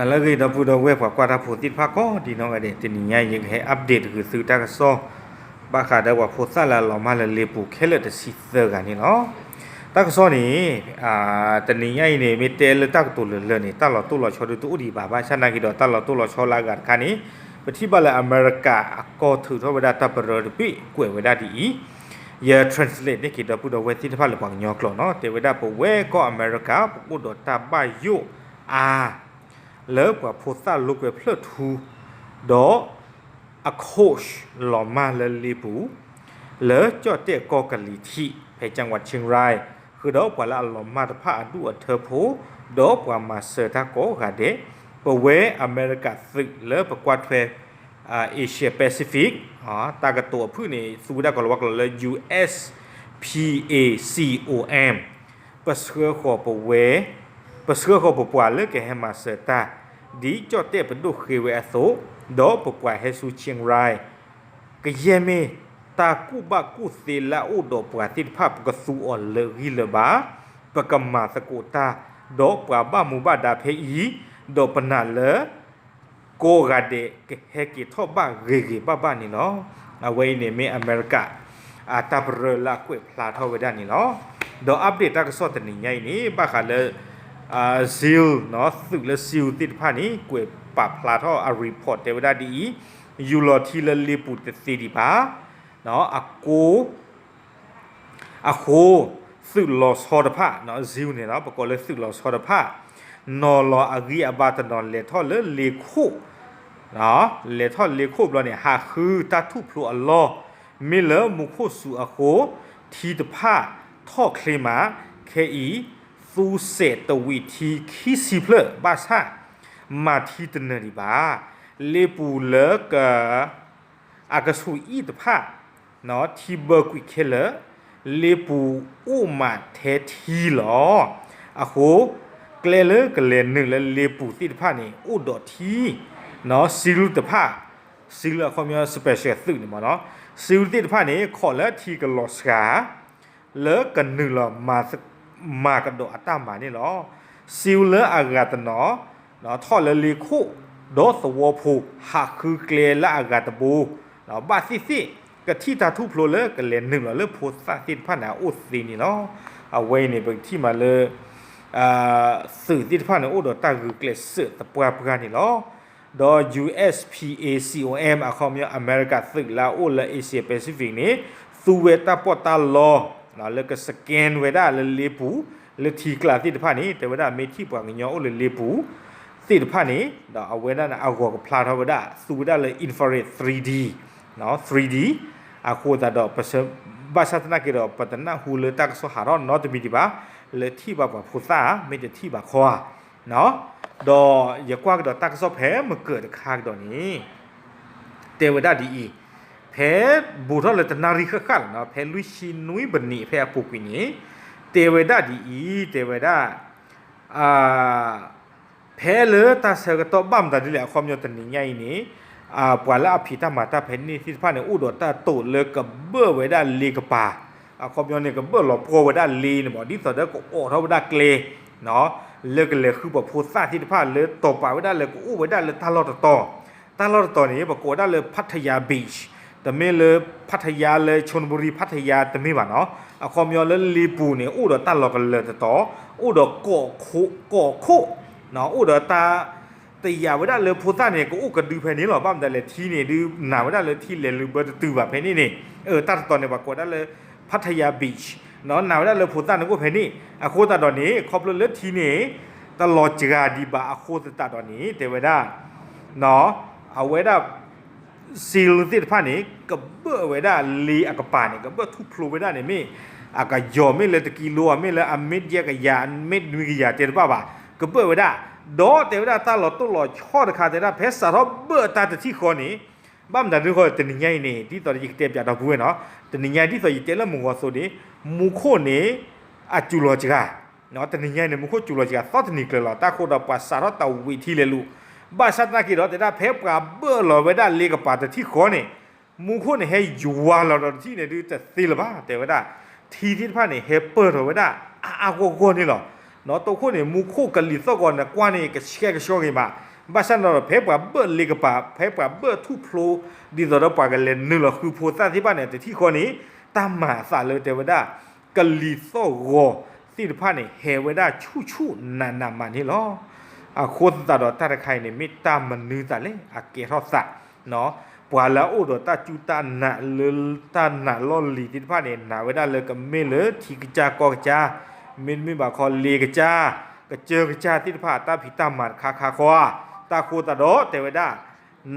လၢအဂ့ၤ ဒီပုၢ်ဒီဝဲၢ်ပှၤကွၢ်တၢ်ဖိသ့ၣ်တဖၣ်ကိးဒံးနီၢ်ဂၤဒဲး, တနံၤညါအံၤ ယကဟဲ update တဂုၤသုတၢ်ကစီၣ် ဘၣ်ဃးဒီးပှၤဖိသၣ်လၢအလီၤမၢ်လၢလ့ပူၤခဲလၢာ်တဆံသၢဂၤန့ၣ်လီၤ. တၢ်ကစီၣ်န့ၣ် တနံၤညါအံၤန့ၣ် မ့ၢ်တဲလၢတၢ်ကတိၤလၢာ်လၢာ်န့ၣ် တၢ်လီၤတိၢ်လီၤဆီဒုးတအိၣ်ဒံးဘၣ်, ဘၣ်ဆၣ်သနာ်က့ဒီး တၢ်လီၤတိၢ်လီၤဆီလၢအဂၤတခါန့ၣ် ပထံၣ်ဘၣ်လၢအမဲရကၤအကီၢ်ထုးထီၣ်ဝဲဒၣ်တၢ်ပရၢတဘ့ၣ် ကွဲးဝဲဒၣ်ဒ်အံၤ, ယ translate န့ၢ်က့ၤ ဒီပုၢ်ဒီဝဲၢ်သ့ၣ်တဖၣ်လၢပှၤကညီကျိာ်နီၤ, တဲဝဲဒၣ် ပဝဲကီၢ်အမဲရကၤ ပအိၣ်ဒီးတၢ်ဘၣ်ယိၣ်အါ လၢပှၤဖိသၣ်လိာ်ကွဲဖျၢၣ်ထူ ဒီးအ coach လီၤမၢ်လၢလ့ပူၤ လၢကၠီၣ်တဲၣ်ကီၢ်ကလံၤထံး ဖဲ จังหวัดเชียงราย ဃုာ်ဒီးပှၤလၢအလီၤမၢ်တဖၣ်အဒူၣ်အထၢဖိ ဒီးပှၤမၤစၢၤတၢ်ကိးဂၤဒဲး, ပဝဲအမဲရကၤသုးလၢပကွၢ်ထွဲ Asia Pacific တၢ်ကတိၤအဖုၣ်န့ၣ် သူဝဲဒၣ်ကီၤလၤဝါကျိာ်လၢ U S PACOM ပဆှၢဃီၤပဝဲ, ပဆှၢဃီၤပပှၤလၢကဟဲမၤစၢၤတၢ် ဒ်ကၠီၣ်တဲၣ်ပဒိၣ်ဃ့ဝဲအသိး, ဒီးပပှၤဟဲဆူ เชียงราย ကယဲၢ်မ့ၢ်တၢ်ကူၣ်ဘၣ်ကူၣ်သ့လၢအအိၣ်ဒီးပှၤသ့ၣ်တဖၣ် ပကသူအီၤလၢာ်ဂံၢ်လၢာ်ဘါ, ပကမၤသကိးတၢ်, ဒီးပှၤဘၣ်မူဘၣ်ဒါဖဲအံၤ, ဒီးပနာ်လၢ ကိးဂၤဒဲးကဟဲက့ၤထီၣ်ဘၣ်ဂ့ၤဂ့ၤဘၣ်ဘၣ်န့ၣ်လီၤ. အဝဲအံၤန့ၣ်မ့ၢ်အမဲရကၤ အတၢ်ပရၢလၢအကွဲးဖျါထီၣ်ဝဲဒၣ်န့ၣ်လီၤ. ဒီး update တၢ်ကစီၣ်တနံၤညါအံၤန့ၣ် ဘၣ်ဃးလၢ SEAL နီၤ သုးလၢ SEAL သ့ၣ်တဖၣ်န့ၣ် ကွဲးပာ်ဖျါထီၣ်အ report တဲဝဲဒၣ်ဒ်အံၤ, ယူၤလီၤထံလၢလ့ပူၤတသ့ဒံးဘၣ်, အကိ အဃိ သုးလီၤဆီတဖၣ် SEAL န့ၣ်လီၤ, ပကိးလၢသုးလီၤဆီတဖၣ် နီၤလီၤအဂံၢ်အဘါတနီၤ လဲၤထီၣ်လၢလ့ခိၣ်, လဲၤထီၣ်လ့ခိၣ်ဘျီန့ၣ် ဟးဃုတၢ်ထူၣ်ဖျိအလီၢ်, မ့ၢ်လၢမူခိၣ်စူၤအဃိ ထံတဖၣ်ထီၣ်ချ့မး, ခဲအံၤ သူစဲးတဝံးထံခံဆံဖျၢၣ်ဘၣ်ဆၣ် မၤထံတနၢၤဒံးဘၣ်. လ့ပူၤလၢက အကဆူးအံၣ်တဖၣ် ထံဘၢကွံာ်ခဲလၢာ်, လ့ပူၤအိၣ်မးထဲထံလီၤ. အဃိ ကျဲလၢကလဲၤနုာ်လၢလ့ပူၤသ့ၣ်တဖၣ်န့ၣ် အိၣ်ဒီးထံ, SEAL တဖၣ်, SEAL အခီပညီ special သုးန့ၣ်မ့ၢ်နီၤ, SEAL သ့ၣ်တဖၣ်န့ၣ် ခိးလၢထံကလီၤစှၤ လၢကနုာ်လီၤမၤကဒီးအတၢ်မၤန့ၣ်လီၤ. SEAL လၢအဂၤတနီၤ ထီၣ်လၢလ့ခိၣ် ဒီးသဝီဖိ ဟးဃုကျဲလၢအဂၤတဘိ ဘၣ်သ့ၣ်သ့ၣ် ကထံၣ်တၢ်ထူၣ်ဖျိလၢကလဲၤနုာ်လီၤလၢဖိသၣ်သ့ၣ်တဖၣ်န့ၣ် အအိၣ်သ့န့ၣ်လီၤ. အဝဲအံၤန့ၣ် ပကထံၣ်မးလၢ သုးသ့ၣ်တဖၣ်န့ၣ် အိၣ်ဒီးတၢ်ဂုာ်ကျဲးစၢးသပှၢ်ပှၢ်န့ၣ်လီၤ. ဒီး USPACOM အခီပညီ အမဲရကၤသုးလၢအအိၣ်လၢ Asia Pacific န့ၣ် သူဝဲတၢ်ပီးတၢ်လီ လၢက scan ဝဲဒၣ်လၢလ့ပူၤ လၢထံကျါသ့ၣ်တဖၣ်န့ၣ် တဲဝဲဒၣ်မ့ၢ်ထံၣ်ပှၤကညီအိၣ်လၢလ့ပူၤသ့ၣ်တဖၣ်န့ၣ် ဒီးအဝဲဒၣ်န့ၣ် အဂီၤကဖျါထီၣ်ဝဲဒၣ် သူဝဲဒၣ်လၢ infrared three D, three D အဃိသတးဒီး ဘၣ်ဆၣ်သနာ်က့ဒီး ပတနၢ်ဟူလၢတၢ်ကစီၣ်ဟးထီၣ်နီတမံၤဒံးဘၣ် လၢထံၣ်ဘၣ်ပှၤဖိသၣ် မ့ၢ်တထံၣ်ဘၣ်ခီဧါ. ဒီးယကွၢ်ကဒီးတၢ်ကစီၣ်ဖဲမကၢၢ်တခါကဒီးန့ၣ် တဲဝဲဒၣ်ဒ်အံၤ, ဖဲဘူးထီၣ်လၢတနၣ်ရံၣ်ဃၣ်ဃၣ်လီၤနီၤ ဖဲလွံၢ်ဆံနွံပနံးဖဲအပူၤကွံာ်န့ၣ် တဲဝဲဒၣ်ဒ်အံၤ, တဲဝဲဒၣ် ဖဲလၢတၢ်ဆၢကတီၢ်ဘၣ်မတၤဒ်လဲၣ် အခီပညီတနံၤညါအံၤန့ၣ် ပှၤလၢအဖံးတၢ်မၤတၢ်ဖဲန့ၣ်သ့ၣ်တဖၣ်န့ၣ် အိၣ်ဒီးတၢ်တိာ်လၢကဘၢၣ်ဝဲဒၣ်လ့ကပၤ, အခီပညီန့ၣ် ကဘၢၣ်လီၤပှီၢ်ဝဲဒၣ်လ့န့ၣ်မ့ၢ် ဒ်သိးဒီးကအိးထီၣ်ဝဲဒၣ်ကျဲ လၢကလဲၤဃုပှၤဖိသၣ်သ့ၣ်တဖၣ်လၢတီၤပာ်ဝဲဒၣ်လၢကအိၣ်ဝဲဒၣ်လၢတၢ်လီၢ်တတီၤ, တၢ်လီၢ်တတီၤန့ၣ် ပကိးဝဲဒၣ်လၢ Pattaya Beach, တမ့ၢ်လၢ Pattaya လၢ Chonburi Pattaya တမ့ၢ်ဘၣ်နီၤ, အခီပညီလၢလ့ပူၤန့ၣ် အိၣ်ဒီးတၢ်လီၤကလၢာ်တတီၤ, အိၣ်ဒီးကီးခိၣ်, အိၣ်ဒီးတၢ် တယာ်ဝဲဒၣ်လၢဖိသၣ်န့ၣ် ကအိၣ်ကဒုဖဲန့ၣ်လီၤ. ဘၣ်မတၤလဲၣ် ထံန့ၣ်ဒုးနာ်ဝဲဒၣ်လၢထံလဲၤလုာ်ဘၢတတုၤဘၣ်ဖဲန့ၣ်န့ၣ်, တၢ်တတီၤန့ၣ် ပှၤကိးဒၣ်လၢ Pattaya Beach, နာ်ဝဲဒၣ်လၢဖိသၣ်န့ၣ်အိၣ်ဖဲန့ၣ်, အဃိသတးဒီးန့ၣ် ခီဖျိလၢထံန့ၣ် တလီၤစှၤဒံးဘၣ်အဃိသတးဒီးန့ၣ် တဲဝဲဒၣ် အဝဲဒၣ် SEAL သ့ၣ်တဖၣ်န့ၣ် ကဘၢၣ်ဝဲဒၣ်လ့အကပၤန့ၣ် ကဘၢၣ်ထူၣ်ဖျိဝဲဒၣ်န့ၣ် မ့ၢ်အကယီၤမ့ၢ်လၢတကံလိဧါ မ့ၢ်လၢအမ့ၢ်ယဲၢ်ကယၤ မ့ၢ်နွံကယၤတဲတဘၣ်ဘၣ်, ကဘၢၣ်ဝဲဒၣ်, ဒီးတဲဝဲဒၣ်တၢ်လီၤတိၢ်လီၤဆီတခါတဲဒၣ် ဖဲစးထီၣ်ဘၢၣ်တၢ်တထံၣ်ဃီန့ၣ်, ဘၣ်မတၤဒုးဃီ တနံၤညါအံၤန့ၣ် ဒ်သိးယကတဲပၠးဒီပုၢ်ဝဲၢ်နီၤ, တနံၤညါဒ်သိးယတဲလၢမုၢ်ဂီၤသိးန့ၣ် မူခိၣ်န့ၣ် အစူၤလီၤစှၤ တနံၤညါအံၤန့ၣ် မူခိၣ်စူၤလီၤစှၤသီတနံၤကျၢၤလီၤ. တၢ်ဃိဒီးပှၤစးထီၣ်တဝံးထံလဲၤလူၤ, ဘၣ်ဆၣ်သနာ်က့ဒီး တဲဒၣ်ဖဲပှၤဘၢၣ်လီၤဝဲဒၣ်လ့ကပၤတထံၣ်ဃီန့ၣ်, မူခိၣ်န့ၣ်ဟဲယွၤလီၤဒီးတထံၣ်န့ၣ်ဒုးတသ့လၢၤဘၣ် တဲဝဲဒၣ်, ထံသ့ၣ်တဖၣ်န့ၣ် ဟဲပၢၢ်ထီၣ်ဝဲဒၣ် အါအါဂီၢ်ဂီၢ်န့ၣ်လီၤ. နီၢ်တိခိၣ်န့ၣ် မူခိၣ်ကလံၤသီၣ်ဂီၤန့ၣ် ကွၢ်န့ၣ် ကဆှဲကဆှီဂ့ၤမး ဘၣ်ဆၣ်န့ၣ်ဒီး ဖဲပှၤဘၢၣ်လ့ကပၤ ဖဲပှၤဘၢၣ်ထူၣ်ဖျိ ဒ်သိးဒီးပှၤကလဲၤနုာ်လီၤဃုဖိသၣ်သ့ၣ်တဖၣ်န့ၣ် တထံၣ်ဃီန့ၣ် တၢ်မၤအသးလၢတဲဝဲဒၣ် ကလံၤသီၣ်ဂီၤသ့ၣ်တဖၣ်န့ၣ် ဟဲဝဲဒၣ်ဆူၣ်ဆူၣ်နးနးမးန့ၣ်လီၤ. အဃိသတးဒီးတၢ်တခါအံၤန့ၣ် မ့ၢ်တၢ်မနုၤသးလဲၣ် အကဲထီၣ်သး ပှၤလၢအအိၣ်ဒီးတၢ်စူၢ်တၢ်နာ်လၢတၢ်နာ်လီၢ်လံၤသ့ၣ်တဖၣ်န့ၣ် နာ်ဝဲဒၣ်လၢကမ့ၢ်လၢထံကစၢ်ကီၢ်ကစၢ်, မ့တမ့ၢ်ဘၣ်ခီလ့ကစၢ်, ကစၢၢ်ကစၢ်သ့ၣ်တဖၣ် အတၢ်ဖံးတၢ်မၤတခါခါဃီဧါ. တၢ်ဃိသတးဒီးတဲဝဲဒၣ်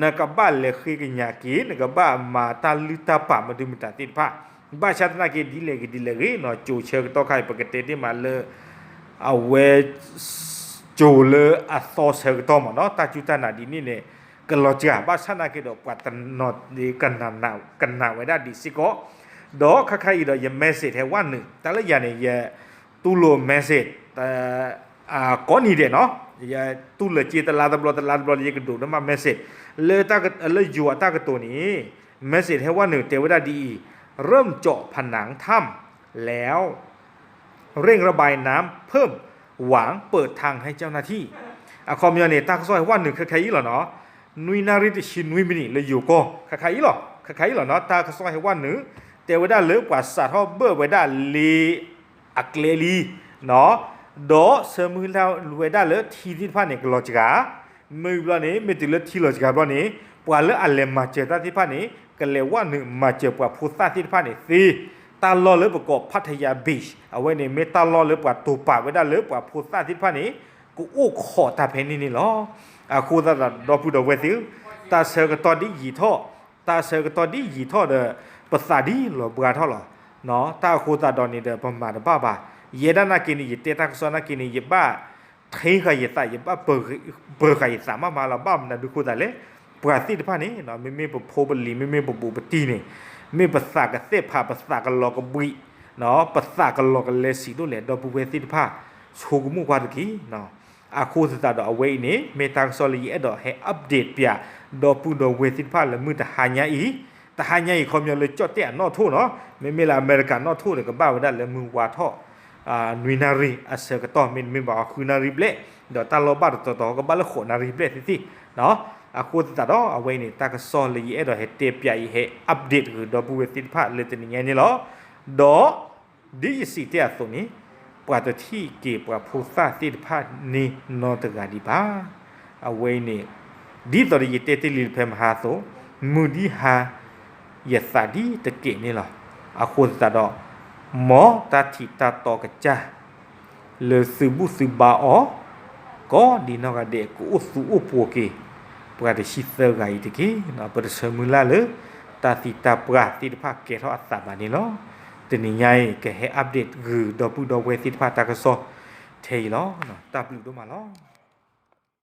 နကဘၣ်လဲၤဃ့ကညးက့ၤ နကဘၣ်မၤတၢ်လုၢ်တၢ်ပာ်မနုၤမတၤသ့ၣ်တဖၣ်, ဘၣ်ဆၣ်သနာ်က့ ဒ်လဲၣ်ဂ့ၤဒ်လဲၣ်ဂ့ၤနီၤ ကၠိၤဆၢကတီၢ်ခါအံၤ ပကတဲတ့ၢ်မးလၢ အဝဲ ကၠိၤလၢအသီဆၢကတီၢ်မးနီၤ တၢ်စူၢ်တၢ်နာ်ဒ်န့ၣ်န့ၣ် ကလီၤစှၤ ဘၣ်ဆၣ်သနာ်က့ဒီး ပှၤတနီၤ ကနၣ်ဝဲဒၣ်ဒံးစ့ၢ်ကီး, ဒီးခါခါအံၤဒီး ယ message ဟဲဝဲနုာ် တၢ်လၢယၤန့ၣ် ယတူၢ်လိာ် message ကိးနံၤဒဲးနီၤ, ယတူၢ်လိာ်စ့တလါတဘျီတလါတဘျီ ယကဒိးန့ၢ်မး message လၢ လၢယိၤအတၢ်ကတိၤန့ၣ် message ဟဲဝဲနုာ်တဲဝဲဒၣ်ဒ်အံၤ, เริ่มเจาะผนังถ้ำแล้ว เร่งระบายน้ำเพิ่ม หวังเปิดทางให้เจ้าหน้าที่ အခီပညီန့ၣ် တၢ်ကစီၣ်ဟဲဝဲနုာ်ခဲခဲအံၤလီၤနီၤ, နွံနၣ်ရံၣ်တဆံနွံမံးနံးလၢယိၤကီၢ် ခဲခဲအံၤလီၤ ခဲခဲအံၤလီၤနီၤ တၢ်ကစီၣ်ဟဲဝဲနုာ် တဲဝဲဒၣ်လၢပှၤစးထီၣ်ဘၢၣ်ဝဲဒၣ်လ့အကျဲလံ ဒီးဆၢမုၢ်လၢ်ဝဲဒၣ်လၢထံသ့ၣ်တဖၣ်န့ၣ် ကလီၤစှၤ, မ့ၢ်ဘျီန့ၣ် မ့ၢ်တုၤလၢထံလီၤစှၤဘျီန့ၣ် ပှၤလၢအလဲၤမၤစၢၤတၢ်သ့ၣ်တဖၣ်န့ၣ် ကလဲၤဝဲနုာ်မၤစၢၤပှၤဖိသၣ်သ့ၣ်တဖၣ်န့ၣ်သ့, တၢ်လီၢ်လၢပကိး Pattaya Beach အဝဲန့ၣ်မ့ၢ်တၢ်လီၢ်လၢပှၤတိာ်ပာ်ဝဲဒၣ်လၢပှၤဖိသၣ်သ့ၣ်တဖၣ်န့ၣ် ကအိၣ်ခိးတၢ်ဖဲန့ၣ်န့ၣ်လီၤ. အဃိသတးဒီး ဒီပုၢ်ဒီဝဲၢ်သ့ၣ်ဧၢ, တၢ်ဆၢကတီၢ်ဒ်ယံာ်ထီၣ်, တၢ်ဆၢကတီၢ်ဒ်ယံာ်ထီၣ်ဒီး ပသးဒ်လီၤဘှါထီၣ်လီၤ. တၢ်အဃိသတးဒီးန့ၣ်ဒီး ပမၤတဘၣ်ဘၣ်. ယဲဒၣ်နာ်က့န့ၣ် ယတဲတၢ်ကစီၣ်နာ်က့န့ၣ် ယဘၣ် ထ့ဃာ်ယသး ယဘၣ်ပၢၤဃာ်ယသးမးမးလီၤ. ဘၣ်မနုၤဒုးဃိသးလဲၣ်, ပှၤသ့ၣ်တဖၣ်န့ၣ် မ့မ့ၢ်ပဖိပလံၤ မ့မ့ၢ်ပဘူးပတံၢ်န့ၣ် မ့ၢ်ပသးကသဲၣ်ဖး ပသးကလီၤကဘှံး, ပသးကလီၤကလဲၤစံးဒိၣ်လဲၣ် ဒီပုၢ်ဝဲၢ်သ့ၣ်တဖၣ် ဆိကမိၣ်ကွၢ်တက့ၢ်. အဃိသတးဒီးအဝဲအံၤန့ၣ် မ့ၢ်တၢ်ကစီၣ်လၢယအဲၣ်ဒိးဟဲ update ပၠး ဒီပုၢ်ဒီဝဲၢ်သ့ၣ်တဖၣ်လၢမုၢ်တဟါညါအံၤ, တဟါညါအံၤခီပညီလၢကၠီၣ်တဲၣ်အနီၣ်ထိၣ်နီၤ, မ့မ့ၢ်လၢအမဲရကၤနီၣ်ထိၣ်ဒီး ကဘၣ်ဝဲဒၣ်လၢမုၢ်ဝါထီၣ် နွံနၣ်ရံၣ်အဆၢကတီၢ် မ့တမ့ၢ်ဘၣ်ဃုနၣ်ရံၣ်ဘျဲၣ်, ဒီးတၢ်လီၢ်ဘၣ်တတီၤတီၤ ကဘၣ်လၢဃိးနၣ်ရံၣ်ဘျဲၣ်သ့ၣ်သ့ၣ်. အဃိသတးဒီးအဝဲအံၤန့ၣ် တၢ်ကစီၣ်လၢယအဲၣ်ဒိးဟဲတဲပၠးအံၤ ဟဲ update ဂ့ၤဒီပုၢ်ဝဲၢ်သ့ၣ်တဖၣ်လၢတနံၤညါန့ၣ်လီၤ. ဒီး ဒ်ယစံးတ့ၢ်အသိးန့ၣ် ပှၤတထံၣ်က့ၤပှၤဖိသၣ်သ့ၣ်တဖၣ်န့ၣ်နီတဂၤဒံးဘၣ်. အဝဲအံၤန့ၣ် ဒ်သိးဒီးယတဲတ့ၢ်လံဖဲမဟါအသိး, မုၢ်ဒ်ဟါ ယသးဒ်တက့ၢ်န့ၣ်လီၤ. အဃိသတးဒီး မ်တၢ်ထံးတၢ်တီကစၢ် လၢသုဘူၣ်သုဘါအီၤ ကိးဒံနီၢ်ဂၤဒဲး ကအိၣ်သူအိၣ်ပှိၤက့ၤ ပှၤတဆံသၢဂၤအံၤတက့ၢ်. ပတဆၢမုၢ်လၢ်လၢ တၢ်သံတၢ်ပှၢ်သ့ၣ်တဖၣ်ကဲထီၣ်အသးဘၣ်န့ၣ်လီၤ. တနံၤညါအံၤ ကဟဲ update ဂ့ၤဒီပုၢ်ဒီဝဲၢ်သ့ၣ်တဖၣ်တၢ်ကစီၣ်ထဲအံၤလီၤ. တၢ်ဘျုးဒိၣ်မးလီၤ.